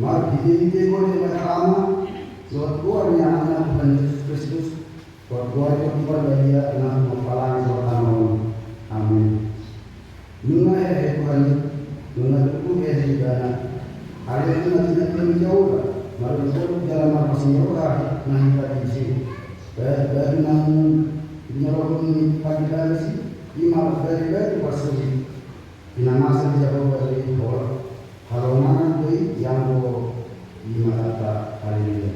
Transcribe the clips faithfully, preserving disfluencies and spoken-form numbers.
Marhitehite goar ni Debata Ama, dohot goar ni Anakna Tuhan Jesus Kristus, dohot goar ni Tondi Parbadia, na tumompa langit dohot tano on. Amen. Nunga hehe Tuhan i, nunga tutu hehe Ibana. Ari on nunga tinadinami jaola, marungut jala marpasingkop roha na hita disi. Bahen batu na mangulahon ni pagi bagas i, i ma batu-batu parsuri. Pinamasa ni Jahowa do i holan halongangan do i, ianggo i ma hata. Haleluya.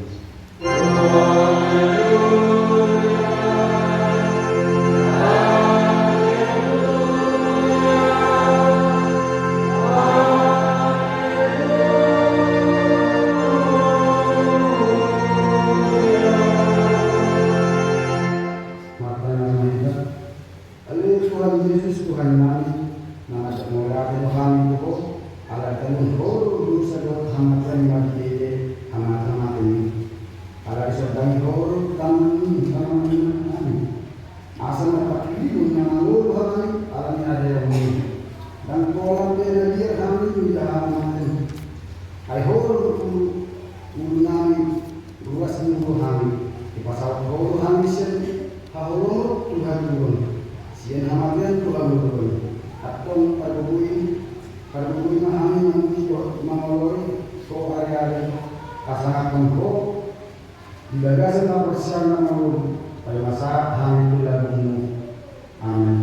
Martangiang ma hita. Ale Tuhan Jesus, Tuhannami, na mandok mauliate do hami tu Ho, ala ditalihon Ho do dosa dohot hamatehon i marhitehite hamamatematem i. Ala disorbangi Ho do Tama ni hamatematemnami, asa marpanghirimon na mangolu hami ala ni haheheonmi. Ndang pola be na liat hami mida hamamatematem. Ai Ho do ulu, ulunami, ruas ni ulu hami. Dipasaut Ho do hami sian haholomon tu hatuburon, sian hamatean tu halualuon. Antong pargogoi, pargogoi ma hami mamuji dohot mangoloi Ho ariari, pasangaphon Ho di bagasan haporseaon na mangolu, paima sahat hami tu lambungmu. Amen.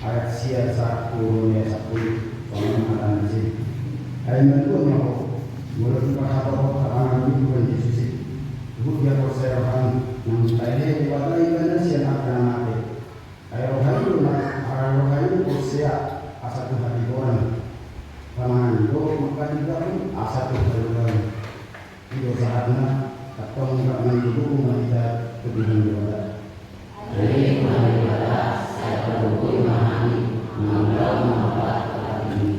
Ayat sia sahat tu ayat sampulu. Songon i ma hata ni Jesus. Ai mantua ma ho, molo tung parhatop hapanganon ni Tuhan Jesus i. Tubu dia porsea roham, nang tahe Debata ibana sian angka na mate. Ai roha i do na, ai roha i do porsea asa tu hatigoran. Pamangan do mangkalingakhon asa tu hatigoran. I do sahatna, antong rap mangido gogo ma hita tu Tuhan Debata. Ale Tuhan Debata, sai patoguhi ma hami, mangulahon ma hot tu hami.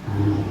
Amin.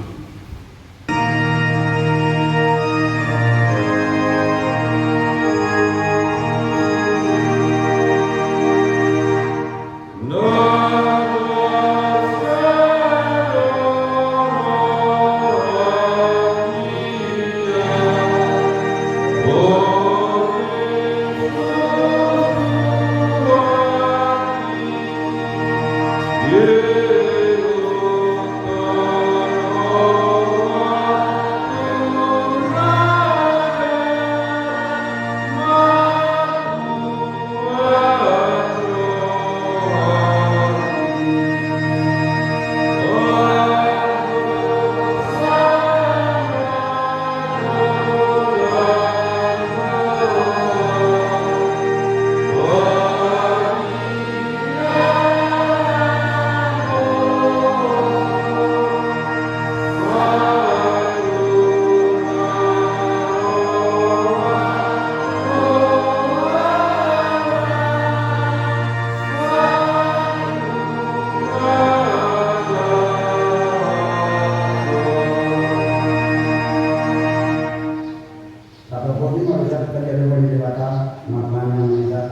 Tapapoti ma hita tu hadiaran ni Debata, martangiang ma hita.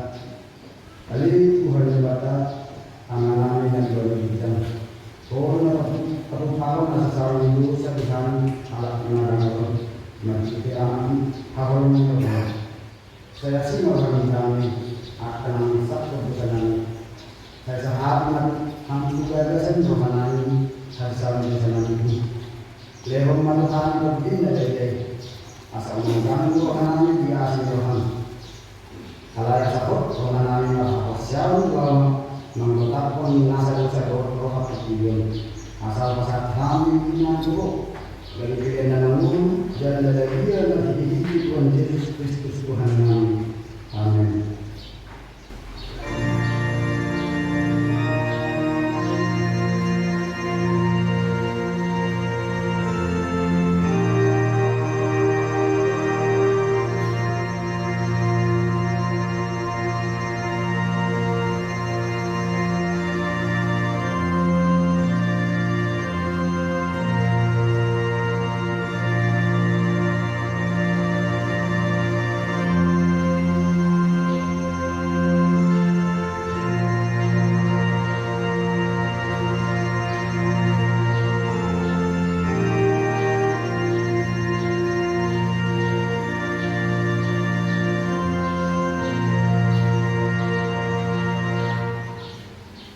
Ale Tuhan Debata, Amanami na di banua ginjang. Ho do na patupaon na sasalang ni dosa di hami halak na maranggi on, marhite Anakmi, haholongan ni roha. Sai asi ma roham di hami, angka na manginsahon dosanami. Sai sahaphon ma hami tu bagasan rohanami, hahisaron ni dosanami. Lehon ma tu hami tondi na dai-dai, asa unang ganggu rohanami di asi ni roham. Alai asa hot rohanami marhaporseaon laho manggotapkon nasa dosa dohot roha portibi on. Asa pasahat hami ma tu Ho, gabe pelean na mangolu jala na badia marhitehite Tuhan Jesus Kristus Tuhannami. Amen.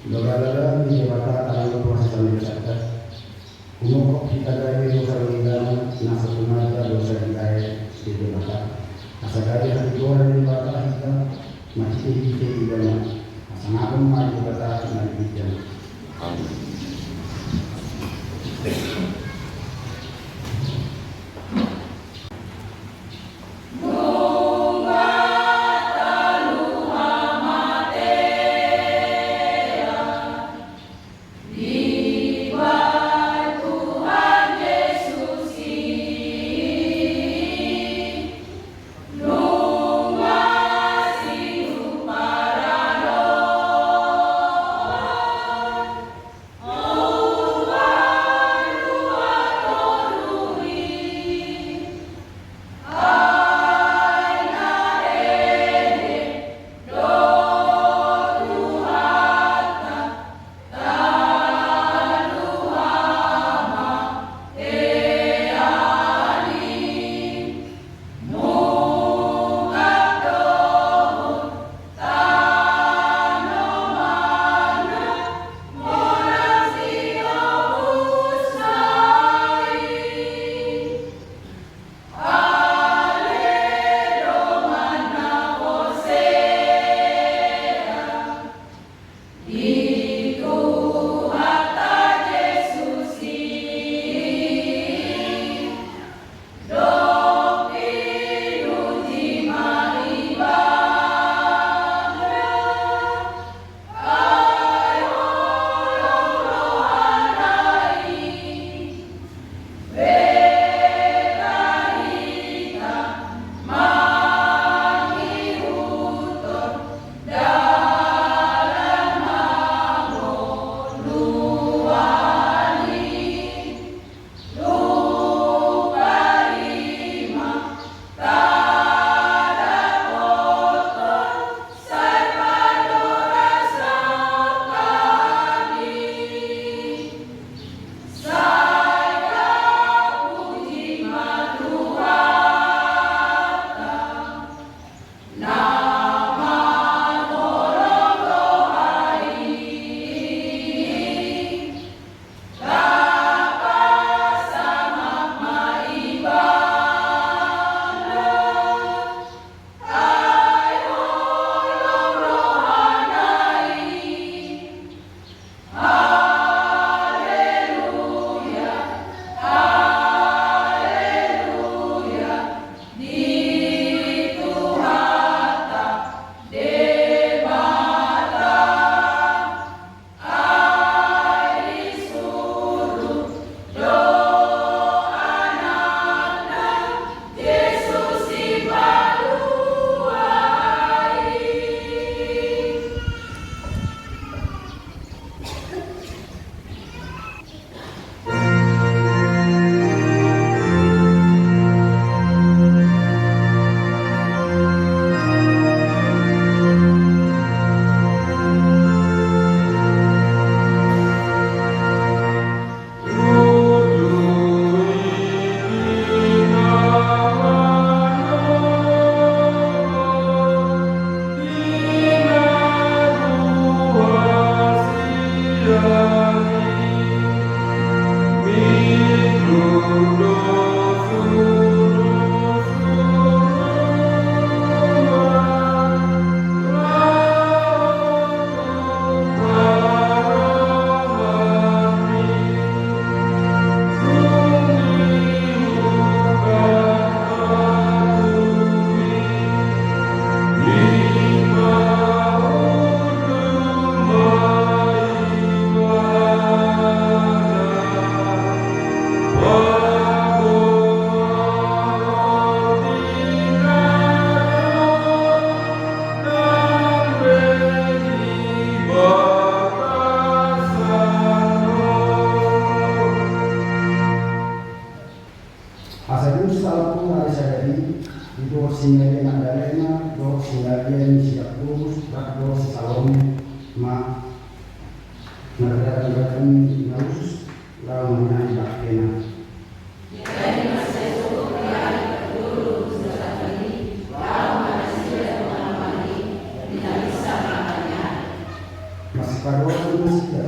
Dohot dalan ni Debata, tangihon ma hita sian dosanta. Humophop hita gabe dosa dohot inganan na so tumanda dosa di aek di Debata. Asa gabe hatigoran ni Debata hita, marhitehite Ibana. Hasangapon ma di Debata na di ginjang. Amen. Ari sadari, dibohos si Maria Magdalena, dohot si Maria ni si Jakobus, dohot si Salome, ma, mardalan-dalan na usus, laho mangihut bangkena. Masipadohot ma nasida,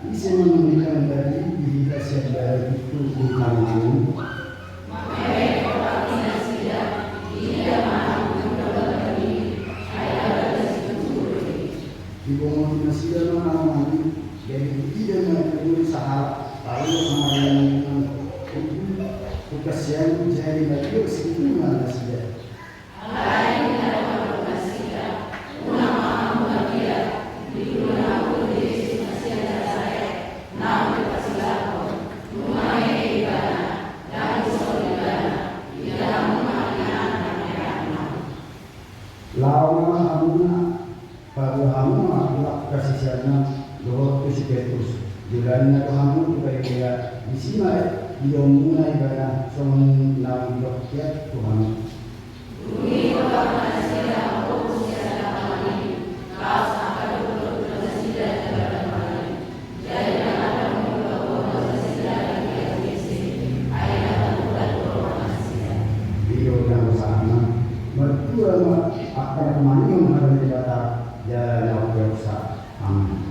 ise ma na mangihut bangkena, di hita sian balik itu di tangan. Dibongoti nasida ma hanoman i, jadi diida ma i sahalak, lalu sama dengan itu, bukan siang jadi bagi sintunan nasida. Laho ma hamuna, paboa hamu ma tu angka siseanna, dohot tu si Petrus, jolani na do hamu tu Galilea, disi ma didok muna ibana, songon na didok ia tu hamu. Didok na do hamu, martua ma angka na mangihuthon hata ni Debata, jala na umpeopsa. Amen.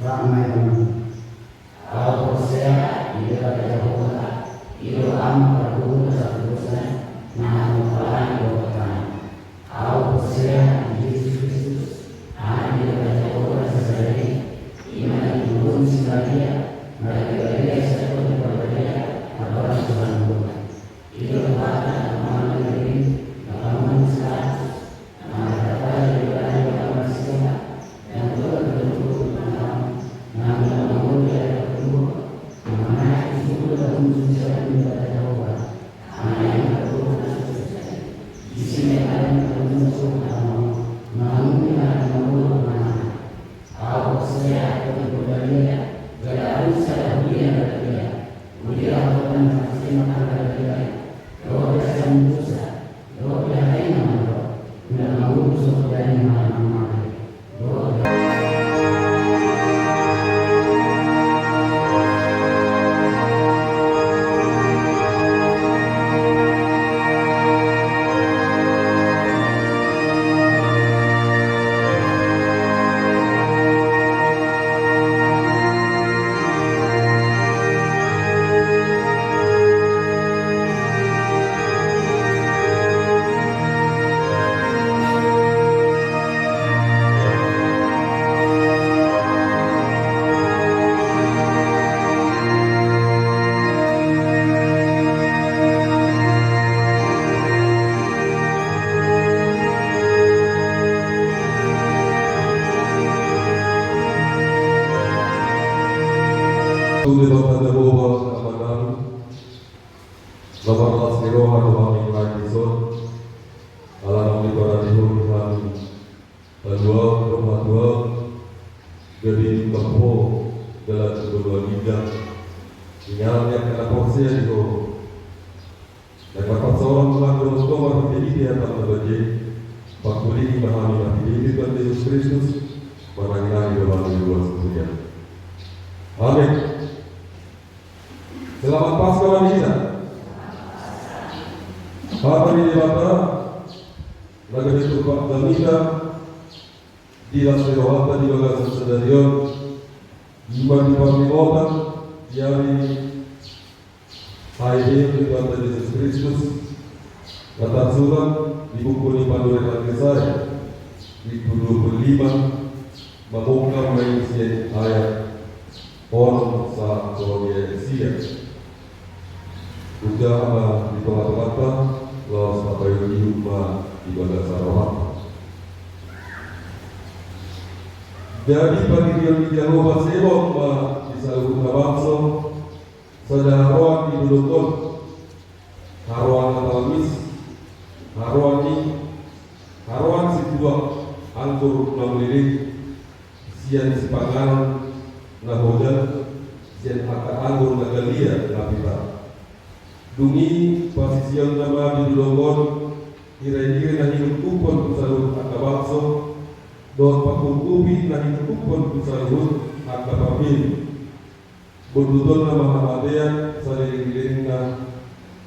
Rap ma i. Ahu porsea di Debata Jahowa, i do Ama parguru satu dosa, na mangompari dohot hami. Ahu porsea di Jesus Kristus, anak ni Debata Jahowa na sasada i, i ma na tinumburhon si Maria, na gabe baloon sian Tondi Parbadia, na paransuhan Tuhanta. I do Tuhanta na mangalehon, na pamunuon si Pilatus, na mardalan di bagasan ni Debata na marsiala, na tolu pulu taon, na mangolu di ari parpudi, na manaek tu surgo, na hunjun sian Debata Jahowa. Disi ma na mangurupi na mangolu na mangolu. Ahu porsea di Tondi Parbadia, jala ahu sada huria na badia. Huria hatopan na marsiala na badia, dohot hata ni dosa, dohot hata ni na mandok, na mangurus dohot hata ni na mangale. Tu Debata Jahowa Amanami, na marlas ni roha do hami na dison, ala naung diparade Ho di hami haluaon dohot hatuaon, gabe diungkap Ho dalan tu banua ginjang, di hami angka na porsea di Ho. Naeng marparsaoran ma hami dohot Ho marhitehite hataM na badia i, pangkulingi ma hami marhitehite Tuhan Jesus Kristus, manangiangi do hami ruas huriaM. Amen. Selamat Paskah ma di hita. Hata ni Debata na gabe turpuk jamita di las ni rohanta di bagasan sadari on, i ma di parningotan di ari haheheon ni Tuhanta Jesus Kristus, na tarsurat di buku ni Panurirang Jesaya, bindu dua pulu lima, mamungka ma i sian ayat onom sahat tu ayat sia. Hujaha ma di tongatonganta, laos tapaihutihut ma di bagasan rohanta. Jadi pangidoan ni Jahowa Zebaot ma di saluhut habangso, sada haroan di dolok on, haroan na talmis, haroan ni, haroan sintuak anggur na muleleng, sian sipanganon na hojan, sian angka anggur na galia na pintar. Dung i pasisionna ma di dolok on, ireire na hinungkuphon tu saluhut angka bangso, dohot pangungkupi na hinungkuphon tu saluhut angka parbegu. Bondutonna ma hamatean saleleng-lelengna.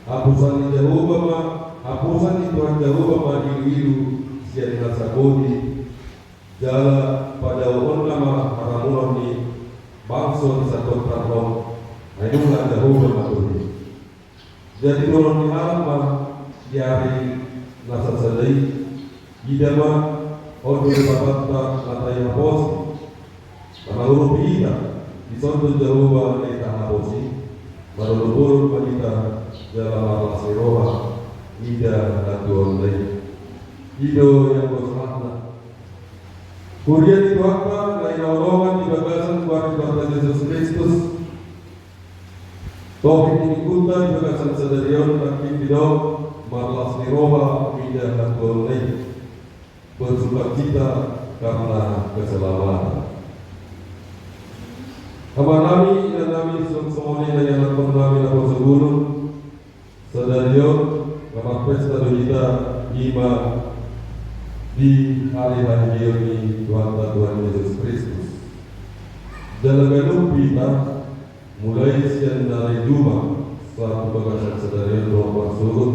Haposan ni Jahowa ma, haposan ni Tuhan Jahowa ma iluilu sian na saboti, jala padaoonna ma haramunon ni bangso ni sandok tarlom, ai nunga Jahowa ma do i. Jadi dolok ni halak ma di ari na sasada i, ida ma, on do Debatanta na tai haposi. Na mangurupi hita, dison do Jahowa na hita haposi, marolopolop ma hita jala marlas ni roha mida hatuaonna i. I do ianggo sahatna. Huria ni Tuhanta na hinaholongan di bagasan goar ni Tuhanta Jesus Kristus. Topik ni minggunta di bagasan sadari on nangkin didok marlas ni roha mida hatuaonna i. Bersukacita karena keselamatan. Amanami, inanami, songon i na ianakhon nami naposobulung, sadari on na marpesta do hita, i ma di ari haheheon ni Tuhanta Tuhan Jesus Kristus. Jala ganup hita, mulai sian ari Jumat sahat tu bagasan sadari on dohot marsurut,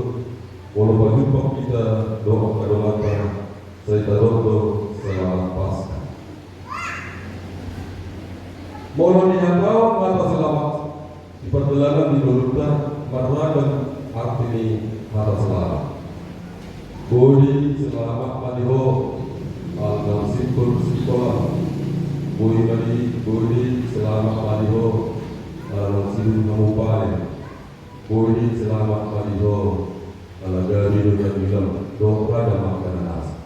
molo pajumpang hita dohot angka donganta, sai tadok do selamat Paskah. Molo dihatahon hata selamat di pardalanan ni ngolunta, marragam arti ni hata selamat. Boi selamat ma di ho ala naung simpul sikola. Boi ma di, boi selamat ma di ho ala naung sibuk hamu pale. Boi selamat ma di ho ala gabe do na bilang dohot ragam angka na asa.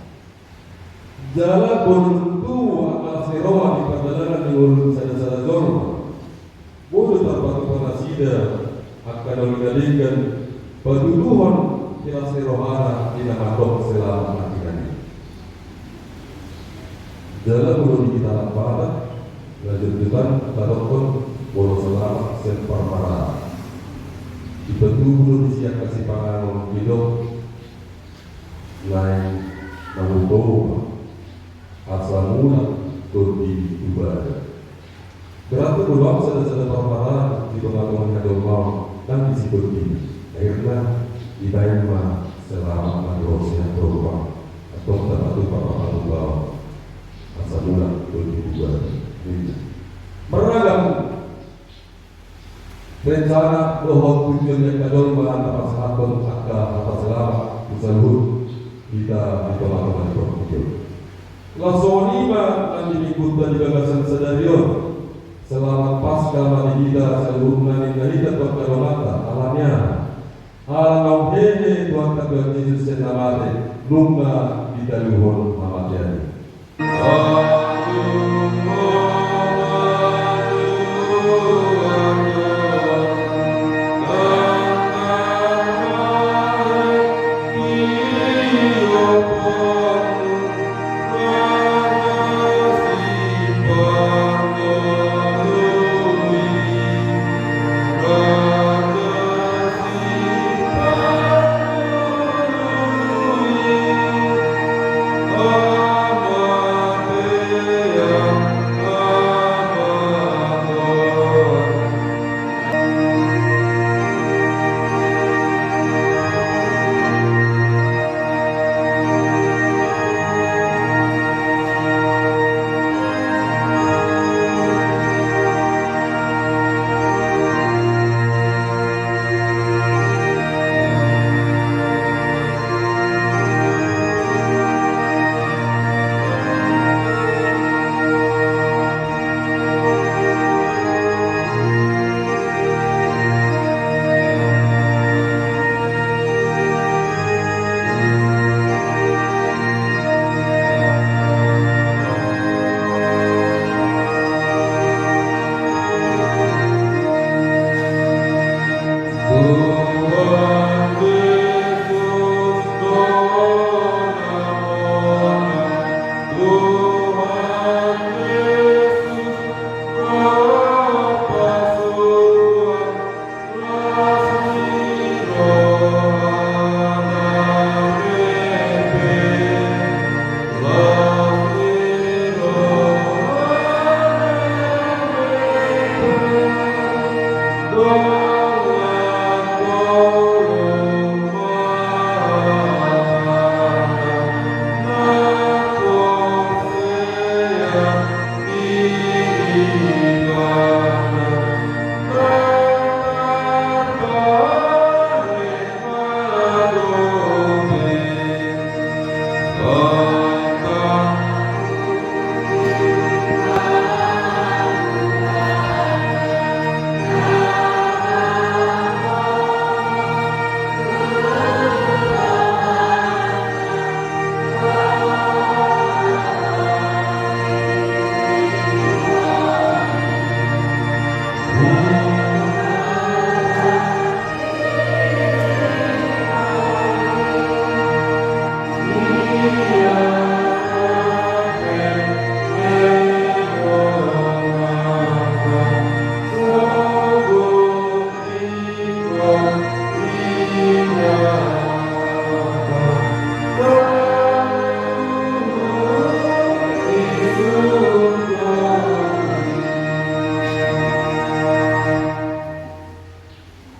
Jala boi tutu angka las ni roha di pardalanan ni ngolu ni sada-sada jolma. Boi do tarpatupa nasida angka na uli na denggan patuduhon las ni rohana di na mandok selamat ma di nasida. Jala molo di hita Batak na jotjotan tadokkon molo selamat sian parmaraan. Dipatubu do disi angka sipanganon didok naeng na mangkohop asa mulak tondi tu bada. Berarti molo sada-sada parmaraan di tonga-tonga ni hadomaon ndang disi tondi. Akhirna dibaen ma selamat ma di ho sian hadomaon. Antong tapatupa ma hadomaon asa mulak tondi tu bada. Marragam rencana dohot tujuan ni angka jolma na pasahathon angka hata selamat tu saluhut hita di tonga-tonga ni portibi on. Laos songon i ma nang di minggunta di bagasan sadari on. Selamat Paskah ma di hita saluhutna ninna hita tu angka donganta, alani aha? Ala naung hehe Tuhanta Tuhan Jesus sian na mate, nunga ditaluhon hamatean i.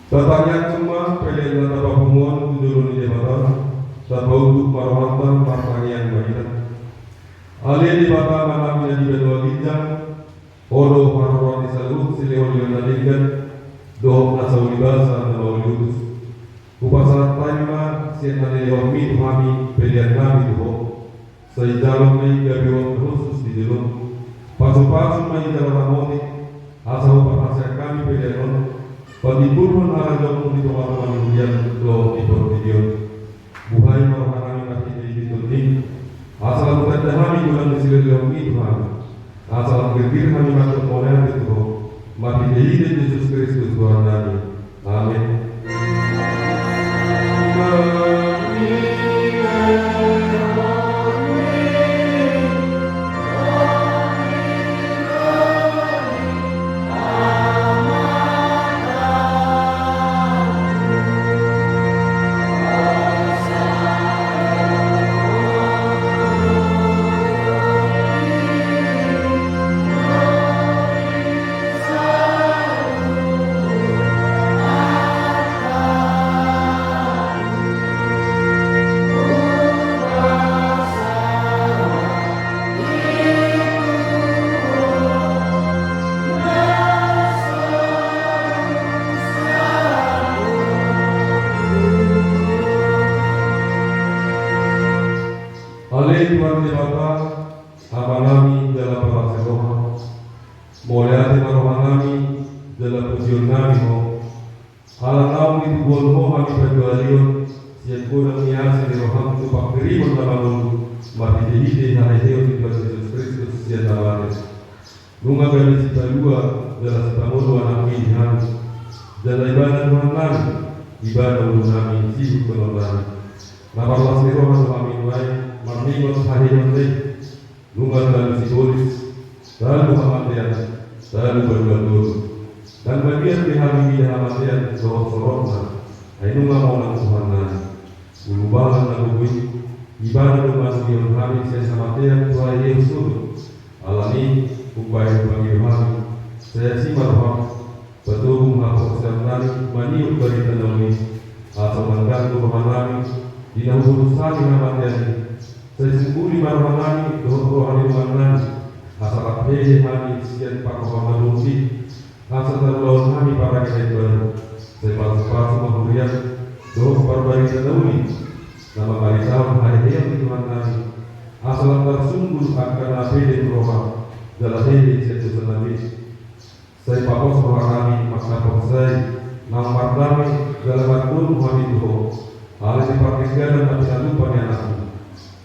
Tatangiangkon ma pelean na tapapungu on tu jolo ni Debata. Tapaunduk ma rohanta, martangiang ma hita. Ale Debata, Amanami na di banua ginjang, Ho do haroroan ni saluhut silehonlehon na denggan dohot na sauli basa na mauli utus. Hupasahat hami ma sian na nilehonmi tu hami pelean nami tu Ho. Sai jalo ma i gabe uap na hushus di jolom. Pasupasu ma i jala ramoti, asa huparhaseang hami pelean on patimbulhon harajaonmu di tongatonga ni huriam dohot di portibi on. Buhai ma rohanami marhitehite Tondim, asa lam hutanda hami godang ni silehonlehonmi tu hami, asa lam girgir hami mandok mauliate tu Ho, marhitehite Jesus Kristus Tuhannami. Amen. Ale Tuhan Debata, Amanami jala parasi roha, mauliate ma rohanami jala pujionnami Ho. Ala naung ditubuhon Ho hami panduahalion sian godang ni asi ni roham tu panghirimon na mangolu marhitehite haheheon ni Tuhan Jesus Kristus sian na mate. Nunga gabe sipalua jala sipangolu anakmi di hami. Jala Ibana Tuhannami, Ibana ulunami, siihutkononnami. Na marlas ni roha do hami nuaeng marningot haheheonna i. Nunga talu sibolis, talu hamatean, talu banua toru. Ndang mabiar be hami mida hamatean dohot sorotna, ai nunga monang Tuhannami. Ulubalang na gogo i, Ibana do manogihon hami sian hamatean tu haheheon sogot. Alani i, umbahen hupangido hami, sai asi ma roham, patogu ma haporseaonnami maniop barita na uli i, asa unang ganggu rohanami di na hubotos hami hamatean i. Sai sungguli ma rohanami dohot roha ni dongannami, asa rap hehe hami sian parrohaon na burju i, asa tarulaon hami parangit na imbaru. Sai pasupasu ma huriam dohot parbarita na uli na mambaritahon haheheon ni Tuhannami, asa lam tarsunggul angka na pede tu roha jala hehe sian dosanami. Sai pos rohanami manghaporseai naung mardame jala mardomu hami tu Ho, ala ni pardengganan na pinatupa ni anakmi.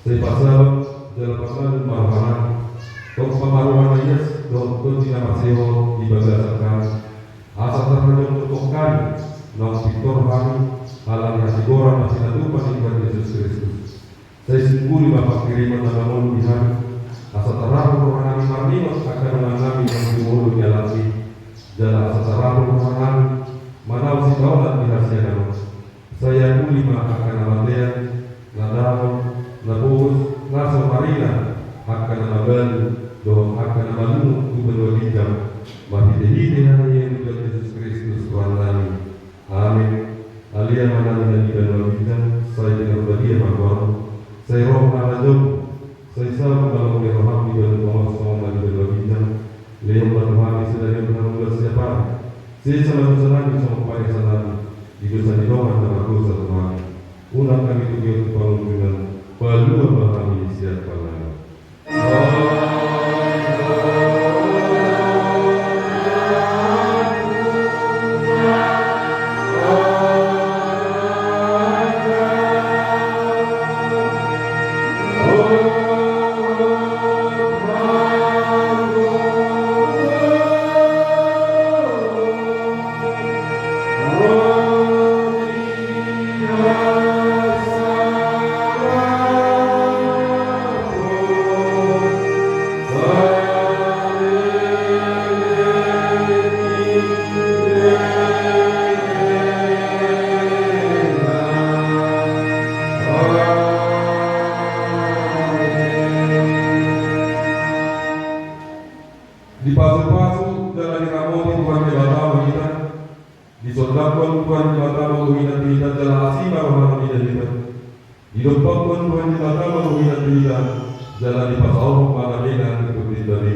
Sai pasabam jala pamalum ma rohanami. Tompa ma roha na ias dohot tondi na marsihol di bagasan hami, asa tarhajongjong hami naung pintor hami ala ni hatigoran na pinatupa ni Tuhan Jesus Kristus. Sai sungguli ma panghirimon na mangolu di hami, asa tarapul rohanami marningot angka dongannami naung jumolo di alami, jala asa tarapul rohanami manaon sitaonan di hasiangan on. Sai angkuli ma angka na matean, na dao, na pogos, na so marina, angka na mabalu dohot angka na malungun tu banua ginjang, marhitehite haheheon ni Tuhan Jesus Kristus Tuhannami. Amen. Ale Amanami na di banua ginjang, sai pinarbadia ma goarmu. Sai ro ma harajaonmu. Sai saut ma lomo ni roham di banua tonga on songon na di banua ginjang. Lehon ma tu hami sadari on hangoluan siapari. Sesa ma dosanami songon panesanami di dosa ni dongan na mardosa tu hami. Unang hami togihon tu pangunjunan. Palua ma hami sian pangago. Dipasupasu jala diramoti Tuhan Debata ma hita. Disondangkon Tuhan Debata ma bohina tu hita jala asi ma rohana mida hita. Didompakkon Tuhan Debata ma bohina tu hita jala dipasaorhon ma damena tu tingki on.